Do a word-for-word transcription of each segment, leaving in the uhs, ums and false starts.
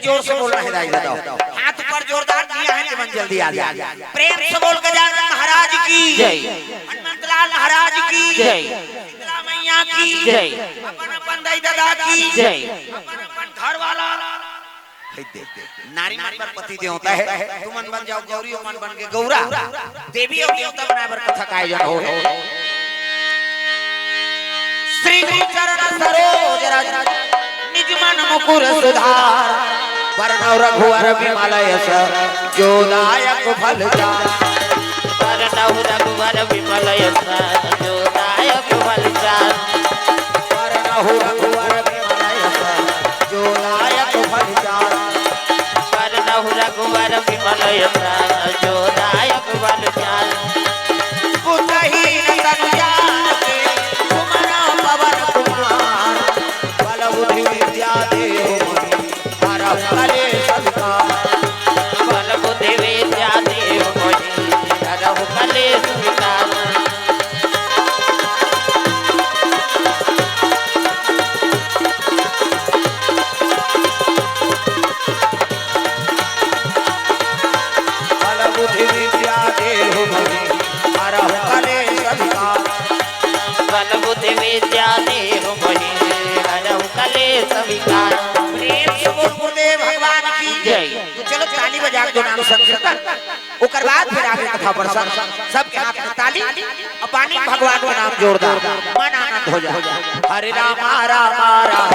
जोर से बोलना हे दाई, बताओ। हाथ ऊपर जोरदार दिया हे, मन जल्दी आ जाए। प्रेम से बोल के जाना महाराज की जय। हनुमंतलाल महाराज की जय। शीतला मैया की जय। अपन अपन दाई ददा की जय। अपन अपन घर वाला। हे दे, नारी मन बर पति देवता हे। तुमन बन जाव गौरी, ओमन बन के गौरा। देवी अउ देवता बनाए बर कथा का आयोजन हो। श्री गुरु चरण सरोज रज, निज मन मुकुर सुधार। वरणौ रघुवर विमल यश, जो दायक फल चार। वरणौ रघुवर विमल यश, जो दायक फल चार। वरणौ रघुवर विमल यश, जो दायक फल चार। वरणौ रघुवर विमल यश, जो दायक फल चार। बुद्धहीन तनु जान के, सुमन पवन कुमार। बल बुद्धि विद्या देहु मोहि, हरहु कलेस विकार। बल बुद्धि विद्या देहु मोहि, हरहु कलेस विकार। बल बुद्धि विद्या देहु मोहि, हरहु कलेस विकार। बल बुद्धि विद्या देहु मोहि, हरहु कलेस विकार। प्रेम से बोल गुरुदेव भगवान की जय। तो चलो ताली बजा के दो नाम संकीर्तन, ओकर बाद फिर आगे कथा प्रसंग। सबके हाथ में ताली, अब पानी भगवान के नाम जोरदार, मन आनंद हो जाए। हरे रामा रामा राम,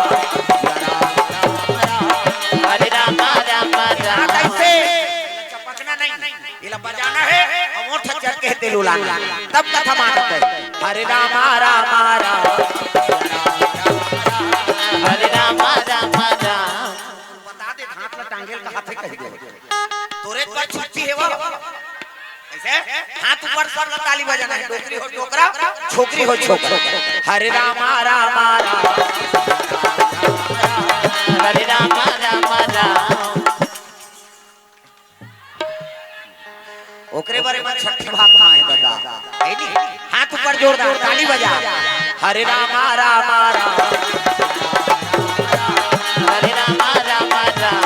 हरे रामा रामा राम। हाँ, कैसे? चपकना नहीं, एला बजाना हे, अउ ओठ चढ़ के तेल उलाना, तब कथा मानत हे। हरे रामा रामा राम, हरे रामा रामा राम। बता दे, हाथ ला टांगेल का हाथे कह दे। तोरे पर छुट्टी हे वो। कैसे? हाथ ऊपर, सब ला ताली बजाना हे। डोकरी हो डोकरा, छोकरी हो छोकरा। हरे रामा रामा राम, हरे रामा रामा राम। ओकरे बारे में छठ भाग कहाँ हे बता? हे नी? हाथ ऊपर जोरदार, ताली बजा। हरे रामा रामा राम, हरे रामा रामा राम,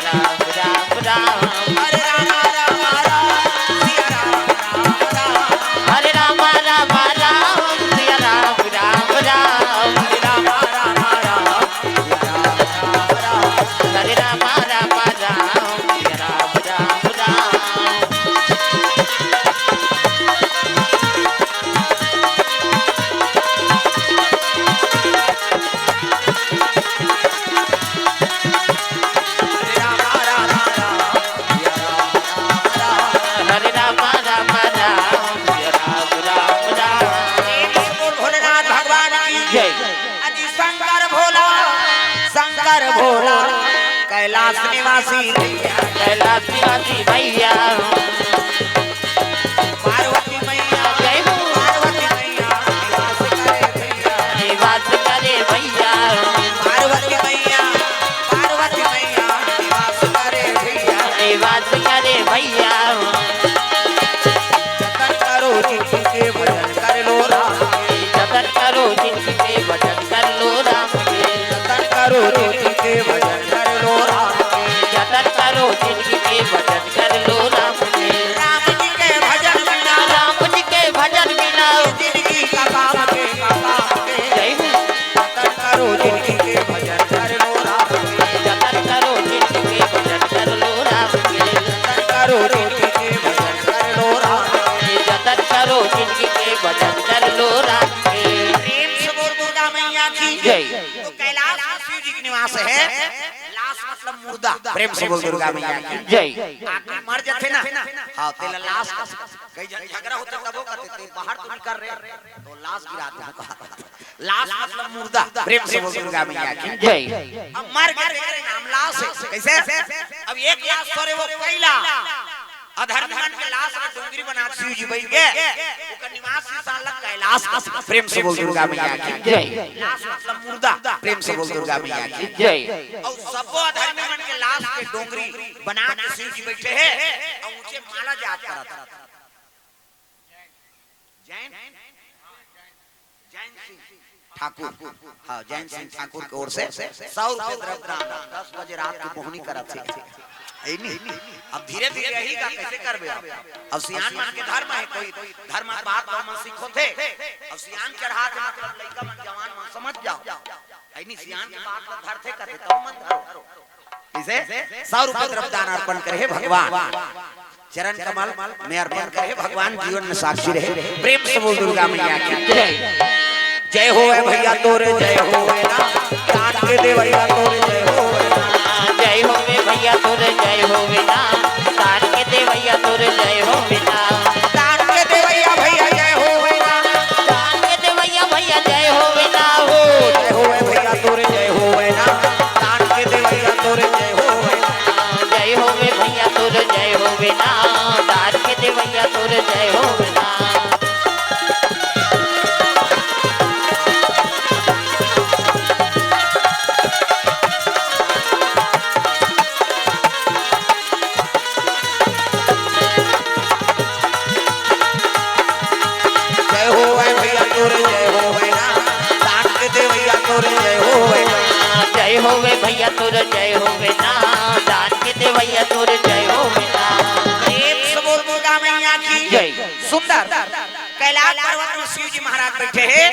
राम राम राम। हरे रामा रामा राम, सिया राम राम राम। हरे रामा रामा राम, सिया राम राम राम। हरे रामा रामा राम, सिया राम राम राम। हरे रामा रामा राम, सिया राम राम राम। हरे रामा रामा राम, हरे रामा रामा राम, हरे राम राम राम। प्रेम से बोल भोलेनाथ भगवान की जय। अजी शंकर भोला, शंकर भोला, कैलाश निवासी भैया। कैलाश निवासी भैया। पार्वती मैया, जय हो। पार्वती मैया निवास करे भैया। निवास करे भैया। पार्वती मैया, पार्वती मैया निवास करे भैया। निवास करे भैया। जतन करो जिनके भजन कर लो राम के। जतन करो जिनके भजन कर लो राम के। जतन करो जिनके भजन कर लो राम के। जतन करो जिनके भजन कर लो राम के। राम जी के भजन बिना, राम जी के भजन बिना, जिंदगी का काम के, का काम के। जय हो। जतन करो जिनके भजन कर लो राम के। जतन करो जिनके भजन कर लो राम के। जतन करो जिनके भजन कर लो राम के। जतन करो जिनके भजन कर लो राम के। प्रेम से बोल दुर्गा मैया की जय। तो कैलाश में शिव जी के निवास हे। लाश मतलब मुर्दा। प्रेम से बोल दुर्गा मैया की जय। आदमी मर जाथे ना, हाँ, तेला लाश। कई झन झगड़ा होथे तभो कथे, "ते बाहर तो निकल रे, तो लाश गिरा दे," कहा। लाश मतलब मुर्दा। प्रेम से बोल दुर्गा मैया की जय। अब मर गे तेकरे नाम लाश हे। कैसे? अब एक लाश थोरे, वो कई लाश। अधर्मी मन के लाश ला डोंगरी बना के शिव जी बइठ गे, ओकर निवास स्थान ला कैलाश। प्रेम से बोल दुर्गा मैया की जय। लाश मतलब मुर्दा। प्रेम से बोल दुर्गा मैया की जय। अउ सब्बो अधर्मी मन के लाश के डोंगरी बना के शिव जी बइठे हे, अउ ऊंचे माला जाप करत। जैन, जैन सिंह, ठाकुर, हाँ, जयंत सिंह ठाकुर के ओर से सौ रुपये द्रव्य दान, दस बजे रात के मोहनी करत हे। ए नी? अब धीरे धीरे यही का कैसे करबे आप? अब सियान मन के धर्म हे, कोई धर्म के बात ला मन सीखोथे। अब सियान चढ़ाथे, मतलब लइका मन, जवान मन समझ जाओ। ए नी, सियान के बात ला धरथे कथे, तब मन धरो। इसे सौ रुपये द्रव्य दान अर्पण करे हे भगवान। चरण कमल में अर्पण करे, भगवान जीवन में साक्षी रहे। प्रेम से बोल दुर्गा मैया की जय। जय होवे भैया तोरे जय होवे ना, दान के देवैया तोरे जय होवे ना। जय होवे भैया तोरे जय होवे ना, दान के देवैया तोरे जय होवे ना। दान के देवैया भैया जय होवे ना। दान के देवैया भैया जय होवे ना हो। जय होवे भैया तोरे जय होवे ना, दान के देवैया तोरे जय होवे ना। जय होवे भैया तोर जय होवे ना, दान के देवैया तोर जय होवे ना। जय होवे भैया तोर जय होवे ना, दान के देवैया तोर जय होवे ना। जय होवे भैया तोर जय होवे ना, दान के देवैया तोर जय होवे ना। प्रेम से बोल दुर्गा मैया की जय। सुंदर। कैलाश पर्वत में शिव जी महाराज बैठे हे,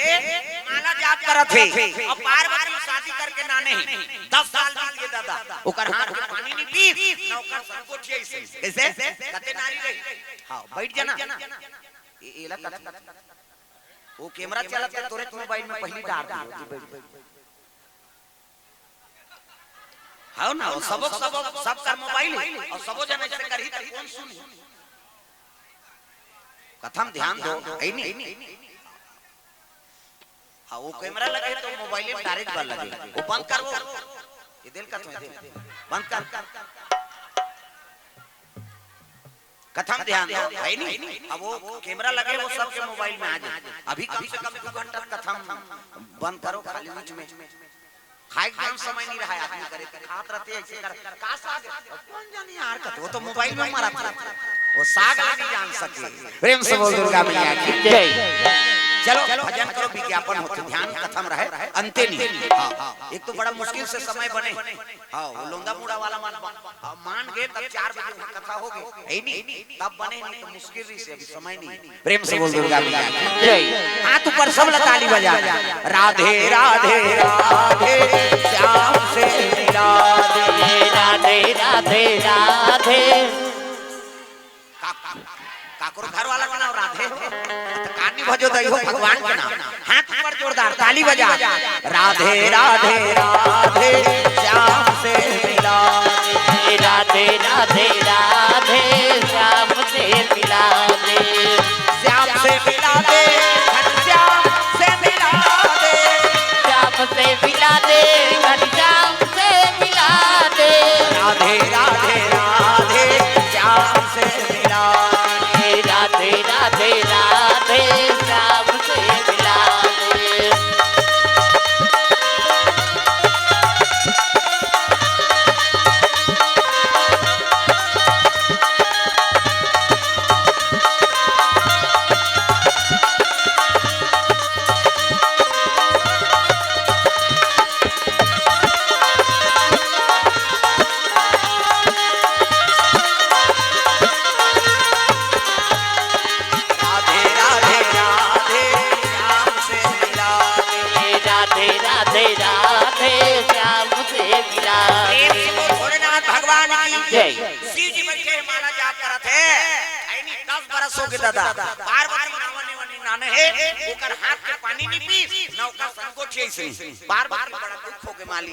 माला जाप करत हे। अब पार्वती शादी करके नाने हे, दस साल बीत गे दादा, ओकर हाथ के पानी नहीं पी, ना ओकर संकोच ऐसे। कैसे? कते नारी रही। हाँ, बैठ जाना। ए, एला कथन। वो कैमरा चलत हे, तोरे मोबाइल में पहली डार दियो, तू बैठ। हव ना, वो सबो, सबो, सब कर मोबाइल हे, अउ सबो जन ऐसे करही त कोन सुनही? कथम ध्यान दो, हे नी? हाँ, वो कैमरा लगे तो मोबाइल में डायरेक्ट बार लगे, वो बंद कर वो। ये दिल का तुम्हें दे, बंद कर। कथम ध्यान दो, हे नी? अब वो कैमरा लगे, वो सबके मोबाइल में आ जाए। अभी कम से कम दो घंटा कथम बंद करो, खाली बीच में। खाए के एकदम समय नहीं रहा आदमी करे, खात रहते ऐसे कर, का साग? कौन जानी यार, कत-, वो तो मोबाइल में मरा था, वो साग ला नहीं जान सके। प्रेम से बोल दुर्गा मैया की जय। चलो, भजन करो, विज्ञापन होते, ध्यान कथम रहे, अंते नहीं। हाँ, एक तो बड़ा मुश्किल से समय बने। हाँ, वो लोंदा मुड़ा वाला मन, हाँ, मान गए, तब चार बजे वहाँ कथा हो गई, हे नी? तब बने नहीं तो मुश्किल रही से, अभी समय नहीं। प्रेम से बोल दुर्गा मैया की जय। हाथ ऊपर सब ला ताली बजा। राधे राधे राधे श्याम से मिला दे। राधे राधे राधे। का, का, काकरो घर वाला के नाम राधे हो? त कानी भजो दई हो भगवान के नाम। हाथ ऊपर जोरदार ताली बजा। राधे राधे राधे श्याम से मिला दे। राधे राधे राधे श्याम से मिला दे। श्याम से मिला दे, घनश्याम से मिला दे। श्याम से मिला दे, घनश्याम से मिला दे। राधे राधे राधे श्याम से मिला दे। राधे राधे राधे श्याम से मिला दे। राधे राधे राधे श्याम से मिला दे। राधे राधे राधे श्याम से मिला दे। प्रेम से बोल भोलेनाथ भगवान की जय। शिव जी बैठे हैं, माला जाप करत हे। ऐनी दस बरस हो गे दादा, पार्वती नावा ले वनी नाने हे, ओकर हाथ के पानी नहीं पीस, ना ओकर संकोच ऐसे। पार्वती बड़ा दुख हो गे माली।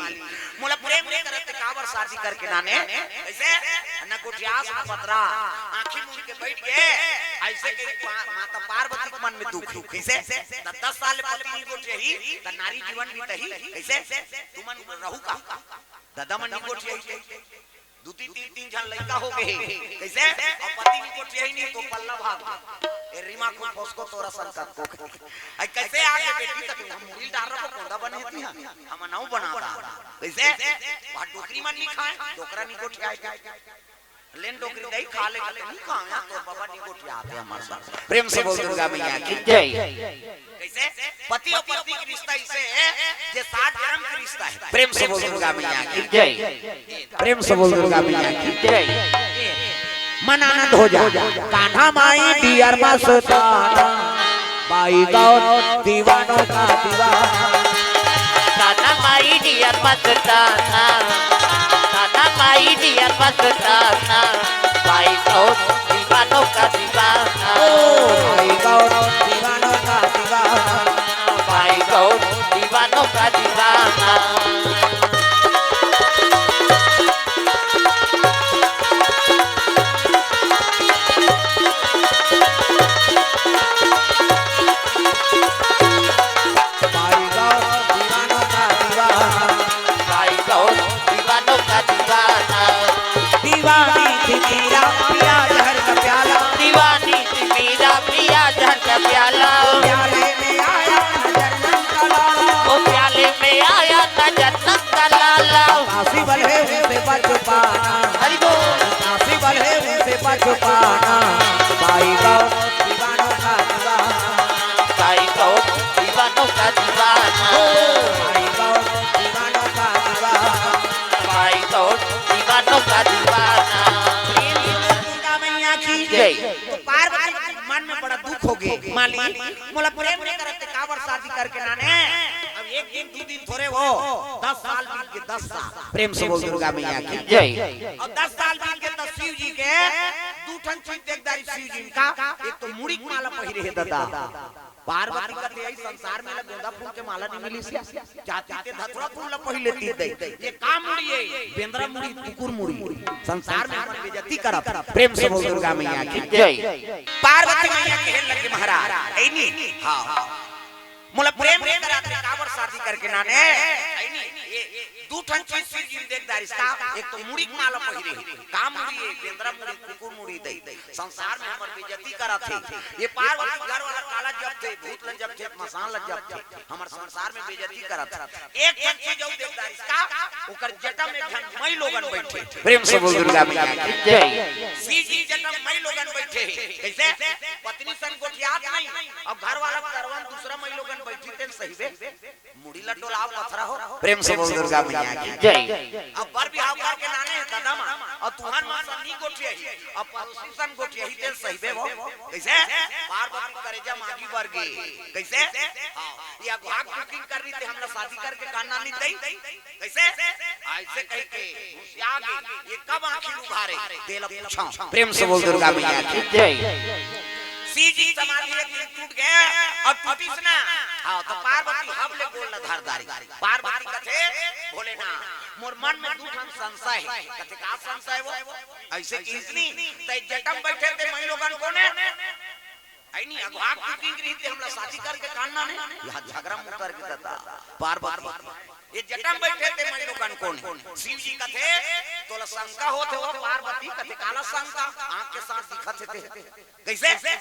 मोला प्रेम नहीं करत, काबर शादी करके नाने? ऐसे न गोठियास न पतरा, आँखी मूंद के बैठ गे। ऐसे कही पा-, माता पार्वती के मन में दुख हे। कैसे? त दस साल पति नहीं गोठियाही, त नारी जीवन बीतही। कैसे? तुमन रहू का? दादा मन नहीं गोठियाही। दू तीन, तीन, तीन झन लइका हो गे हे। कैसे? अब पति नहीं गोठियाही नहीं तो पल्ला भाग। ए रीमा को फंस को तोरा संकट को। आई कैसे आ गे बेटी तक हम मुड़ी डार रखो कोंदा बने थी हम। हम नाऊ बना दा। कैसे? वहाँ डोकरी मन नहीं खाए, डोकरा नहीं गोठियाए। लेन डोकरी दई खा ले, तू कहाँ है? तोर बाबा नहीं गोठिया आते हमारे साथ। प्रेम से बोल दुर्गा मैया की जय। कैसे? पति और पत्नी के रिश्ता इसे है, जे सात जन्म के रिश्ता है। प्रेम से बोल दुर्गा मैया की जय। प्रेम से बोल दुर्गा मैया की जय। मन आनंद हो जा। कान्हा माई डियर मस्ताना, बाई गौर दीवानों का दीवाना। कान्हा माई डियर मस्ताना, कान्हा माई डियर मस्ताना, बाई गौर दीवानों का दीवाना। ओ, बाई गौर दीवानों का दीवाना। बाई गौर दीवानों का दीवाना। बाई गौर दीवानों का दीवाना। बाई गौर दीवानों का दीवाना। दीवानी थी मीरा, पिया जहर का प्याला। दीवानी थी मीरा, पिया जहर का प्याला। प्याले में आया नजर नंद का लाला। ओ प्याले में आया नजर नंद का लाला। काशी वाले उनसे बच पाना। हरि बोल। काशी वाले उनसे बच पाना। बाई गौर दीवानों का दीवाना। बाई गौर दीवानों का दीवाना। ओ, बाई गौर दीवानों का दीवाना। बाई गौर दीवानों का दीवाना। दुर्गा मैया की जय। तो पार्वती के मन में बड़ा दुख हो गए, माली, मोला प्रेम नहीं करते, काबर शादी करके नाने? अब एक दिन, दो दिन थोड़े हो, दस साल बीत गए, दस साल। प्रेम से बोल दुर्गा मैया की जय। और दस साल बीत गए तो शिव जी के दू ठन चीज देख डारिस शिव जी का। एक तो मुड़ी के माला पहिरे हे दादा। पार्वती कथे, "आई संसार में ला गोंदा फूल के माला नहीं मिलिस हे, जाति ते धतुरा फूल ला पहिर लेती दई। ये का मुड़ी है? बेंदरा मुड़ी, कुकुर मुड़ी। संसार में हमर बेइज्जती करत।" प्रेम से बोल दुर्गा मैया की जय। पार्वती मैया कहे लगे, "महाराज, ऐ नी, हाँ, मोला प्रेम नहीं करत हे, काबर शादी करके नाने? ऐ नी, ये दू ठन चीज शिव जी देख डारिस का, एक तो मुड़ी के माला पहिरे हे, का मुड़ी है? बेंदरा मुड़ी, कुकुर मुड़ी दई। संसार में हमर बेइज्जती करत हे। ये पार्वती घर वाला काला जपथे, भूत ला जपथे, मसान ला जपथे, हमर संसार में बेइज्जती करत हे। एक ठन चीज अउ देख डारिस का, ओकर जटा में एक झन मई लोगन बैठे।" प्रेम से बोल दुर्गा मैया की जय। शिव जी जटा में मई लोगन बैठे हे। कैसे? पत्नी सन गोठियात नहीं, अब घर वाला करवन दूसरा मई लोगन बैठी तेन सही बे। मुड़ी ला डोलाव पथरा हो। प्रेम से बोल दुर्गा मैया की जय। अब बर बिहाव करके नाने हे दादा मा, अउ तुहन मा सन नी गोठियाही, अब पड़ोसी सन गोठियाही तेन सही बे हो। कैसे? पार्वती करेजा मागी बर गे। कैसे? हाँ, ये अगुहा cooking कर रही थी, हमला शादी करके कान नानी दई। कैसे? ऐसे कह के घुसिया गे, ये कब आँखी उघारे, तेला पूछा। प्रेम से बोल दुर्गा मैया की जय। शिव जी समाधि एक दिन टूट गए अउ टूटिस ना। हाँ, तो पार्वती हब ले गोड़ ला धर डारिस। पार्वती कथे, "भोलेनाथ, मोर मन में दू ठन संशय हे।" कथे, "का संशय वो?" ऐसे किहिस नी, "तैं जटा में बैठे ते मई लोगन कोन हे?" ऐ नी, अगुहा cooking रही ते हमला शादी करके कान नाने, यहाँ झगड़ा मुकर के दादा। पार्वती, "ये जटा में बैठे ते मई लोगन कोन हे?" शिव जी कथे, "तोला शंका होत हे वो पार्वती?" कथे, "काला शंका? आँख के साथ दिखत हे ते।" कैसे?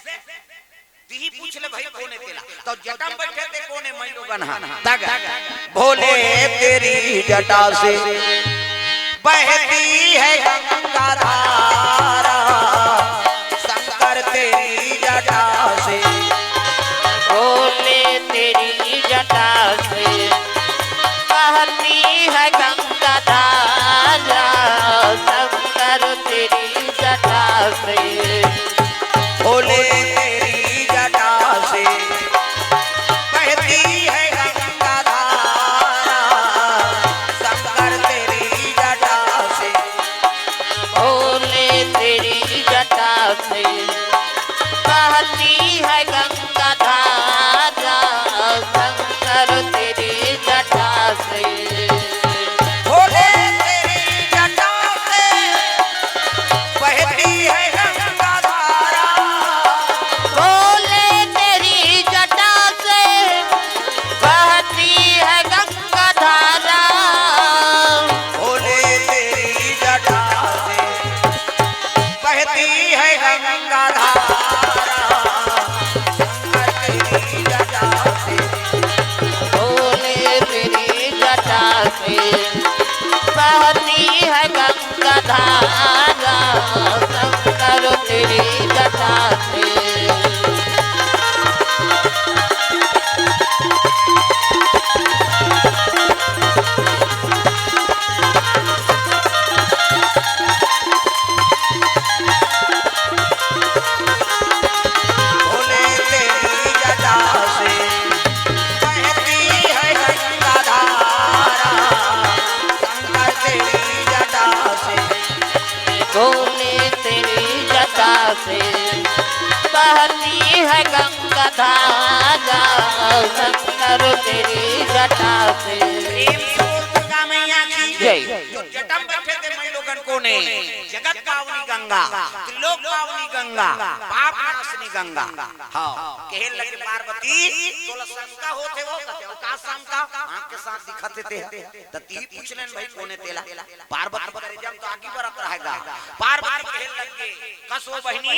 तिही पूछ ले भाई कोन हे तेला। तो जटा में बैठे ते कोन हे मई लोगन हा? तग। भोले तेरी जटा से बहती है गंगा धारा, शंकर तेरी जटा से। भोले तेरी जटा से बहती है गंगा धारा, शंकर तेरी जटा से। भोले तेरी जटा से बहती है गंगा धारा, शंकर तेरी जटा से। ओ से बहती है गंगा धारा, शंकर तेरी जटा से। प्रेम से बोल दुर्गा मैया की जय। जो जटा में बैठे थे मई लोगन कोने, जगत पावनी गंगा, त्रिलोक पावनी गंगा, पाप नाशनी गंगा। हाँ, कहे लगे पार्वती, तोला शंका होथे वो, कथे, "का शंका?" आँख के साथ दिखत हे ते। त तिही पूछ लेन भाई, कोने तेला? पार्वती करे जब तो आगी बरत रहेगा। पार्वती कहे लगे, "कस ओ बहिनी,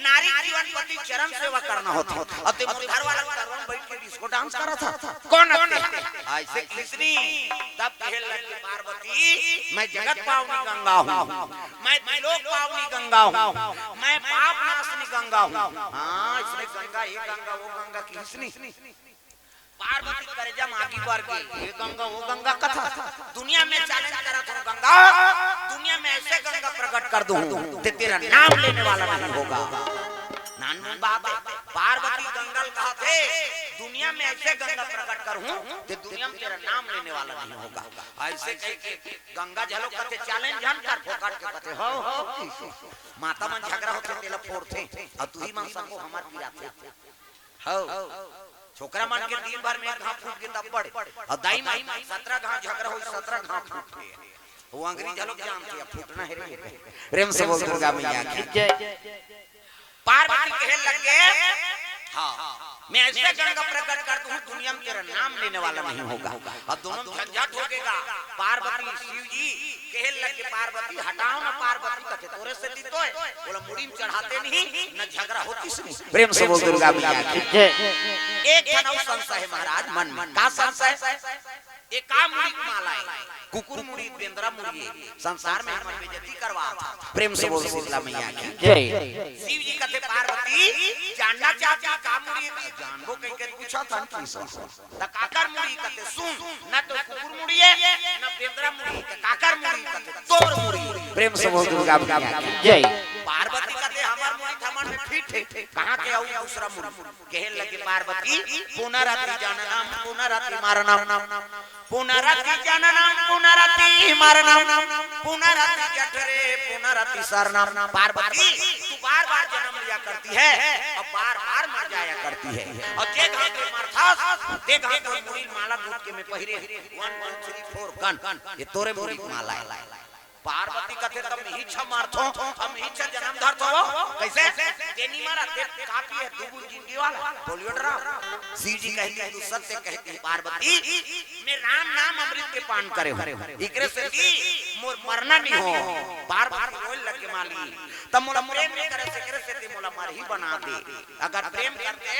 नारी जीवन पति चरण सेवा करना होथे। अउ ते मोर घर वाला करवा में बैठ के डिस्को डांस करत हस। कोन अस ते?" ऐसे किसनी? तब कहे लगे पार्वती, "मैं जगत पावनी गंगा हूँ, मैं त्रिलोक पावनी गंगा हूँ, मैं पाप नाशनी गंगा हूँ।" हाँ, इसने गंगा, ये गंगा, वो गंगा किसनी? पार्वती करेजा म आगी बर गे, "ये गंगा, वो गंगा कथा, दुनिया में चैलेंज करत हूँ गंगा, दुनिया में ऐसे गंगा प्रकट कर दूँ, ते तेरा नाम लेने वाला नहीं होगा।" नानू बात है, पार्वती गंगा ल कहा थे, "दुनिया में ऐसे गंगा प्रकट करूँ, ते दुनिया में तेरा नाम लेने वाला नहीं होगा।" ऐसे कह के गंगा झलो कथे, "चैलेंज झन कर।" फोकट के कथे, "हो, हो, माता मन झगड़ा होथे, तेला फोड़थे, अउ तुही मन सको हमार पिराथे।" हौ। छोकरा मन के दिन भर में एक घाव फूट गे तब बड़े। अउ दाई माई सतरा घाव झगड़ा होई, सतरा घाव फूट गे। वो अंग्रेज लोग जानथे, अब फूटना हे रे। प्रेम से बोल दुर्गा मैया की। जय। पार्वती कहे लगे, हाँ, "मैं ऐसे गंगा प्रकट कर दूँ, दुनिया में तेरा नाम लेने वाला नहीं होगा।" अब दोनों में झंझट हो गेगा। पार्वती शिव जी कहे लगे, "पार्वती, हटाओ ना पार्वती," कथे, "तोरे से दी तो है।" बोला, "मुड़ी में चढ़ाते नहीं, न झगड़ा होती से।" प्रेम से बोल दुर्गा मैया की। जय। एक ठन अउ संशय है महाराज मन में। का संशय? ये का मुड़ी के माला है? कुकुर मुड़ी, बेंदरा मुड़ी है। संसार में हमर बेइज्जती करवा था। प्रेम से बोल शीतला मैया की। जय। शिव जी कथे, "पार्वती, जानना चाहती है का मुड़ी है?" जानबो कह के पूछा था कि सुन। त काकर मुड़ी कथे, "सुन, न तो कुकुर मुड़ी है, न बेंदरा मुड़ी, त काकर मुड़ी कथे, तोर मुड़ी।" प्रेम से बोल दुर्गा मैया की। जय। पार्वती कथे, "हमर मुड़ी त हमर में फिट है, कहाँ के आऊ दूसरा मुड़ी?" कहे लगे पार्वती, "पुनरपि जननम, पुनरपि मरणम, पुनरपि जननम, पुनरपि मरणम, पुनरपि जठरे, पुनरपि शयनम।" पार्वती, तू बार-बार जन्म लिया करती है और बार-बार मर जाया करती है। और जे घाव तू मरथस, ते घाव तोर मुड़ी माला गूंथ के मैं पहिरे, वन, टू, थ्री, फोर, गन, ये तोरे मुड़ी माला है। पार्वती कथे, "तब इही छा मरथो, हम इही छा जन्म धरथो।" कैसे? "तेनी मरा, ते कापी है, दू बूंद जिंदगी वाला, पोलियो ड्रॉप।" शिव जी कहती, "तू सत्य कहती पार्वती, मैं राम नाम अमृत के पान करे हूँ, इकरे से भी मोर मरना नहीं हो।" पार्वती रोए लगे, "माली, तब मोला प्रेम नहीं करे से, इकरे से ते मोला मरही बना दे। अगर प्रेम करते,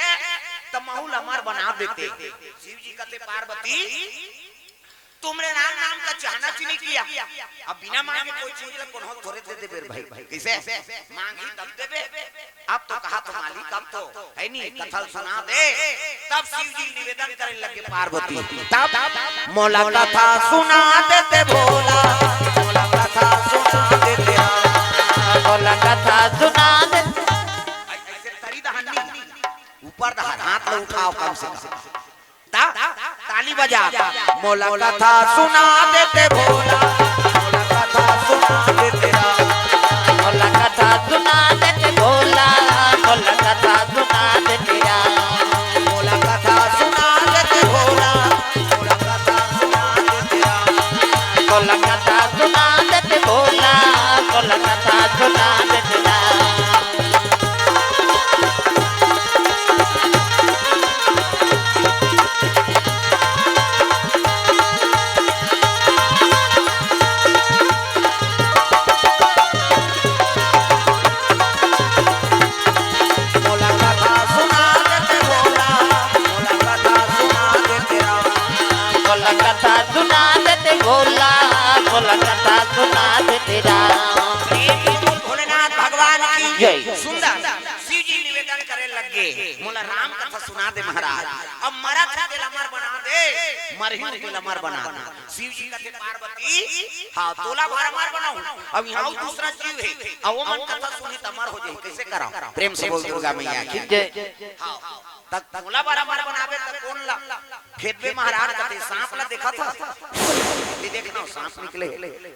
तब महू ला अमर बना देते।" शिव जी कहते, "पार्वती, तुमने राम नाम का चाहना च नहीं किया।" अब बिना मांगे कोई चीज ला कोनो थोरे दे देबे रे भाई। कैसे? मांगी तब देबे। अब तो कहा तो मालिक, अब तो है नहीं, कथा सुना दे। तब शिव जी निवेदन करे लगे पार्वती। तब मोला कथा सुना देते भोला, मोला कथा सुना देते राम। मोला कथा सुना देते। ऐसे तरी दहन नहीं, ऊपर दहन, हाथ ला उठाओ कम से कम। ता-, ताली बजा। मोला कथा सुना देते भोला, मोला कथा सुना देते राम। मोला कथा सुना देते भोला, मोला कथा सुना देते राम। मोला कथा सुना देते भोला, मोला कथा सुना देते राम। मोला कथा सुना देते भोला, मोला कथा सुना देते राम। मोला कथा सुना देते भोला, मोला कथा सुना देते राम। मोला कथा सुना देते भोला, मोला कथा सुना देते राम। प्रेम से बोल भोलेनाथ भगवान की जय। सुंदर। शिव जी निवेदन करे लगे, "मोला राम कथा सुना दे महाराज, अब मरत हूँ तेला अमर बना दे, मरही हूँ तेला अमर बना दे।" शिव जी कथे, "पार्वती, हाँ, तोला बर अमर बनाऊं, अब यहाँ अउ दूसरा जीव है, अब वो मन कथा सुनही त अमर हो जाही, कैसे कराऊं?" प्रेम से बोल दुर्गा मैया की जय। हाँ, त तोला बर अमर बनाबे त कोन ला? खेदबे महाराज कथे, "सांप ला देखत हस?" ये देखना, सांप निकले।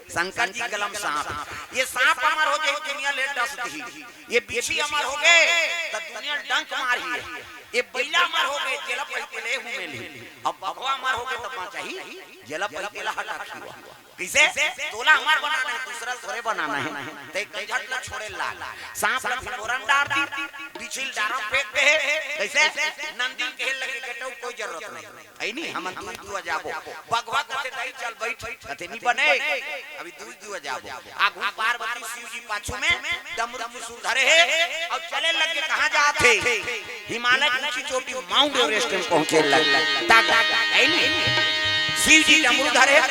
शंकर जी कलम सांप। ये सांप अमर हो जाही, दुनिया ले डस दिही। ये बिच्छी अमर हो गे, त दुनिया डंक मारही। ये बइला अमर हो गे, जेला पहिते ले हूँ मिलही। अब बघवा अमर हो गे, तब बाँचही, जेला पहिते ला हटा खिवा। कइसे? तोला अमर बनाना हे, दूसरा ल थोरे बनाना हे। त एक झट ला छोड़े लाग। सांप ला भिंगोरा म डार दी, बिच्छी ल डारा म फेंक दे हे। कइसे? नंदी ल कहे लगे, "गेटऊ कोई जरूरत नहीं।" अइ नहीं, हमन दुई दुआ जाबो। बघवा कथे, "दाई चल बइठ।" कथे, "नहीं बने, अभी दुई दुआ जाबो।" आगू पार्वती शिव जी पाछू में डमरू त्रिशूल धरे हे अउ चले लगे। कहाँ जात हे? हिमालय की ऊंची चोटी माउंट एवरेस्ट में पहुंचे लगे। ताकत, अइ नहीं? शिव जी डमरू धरे हे,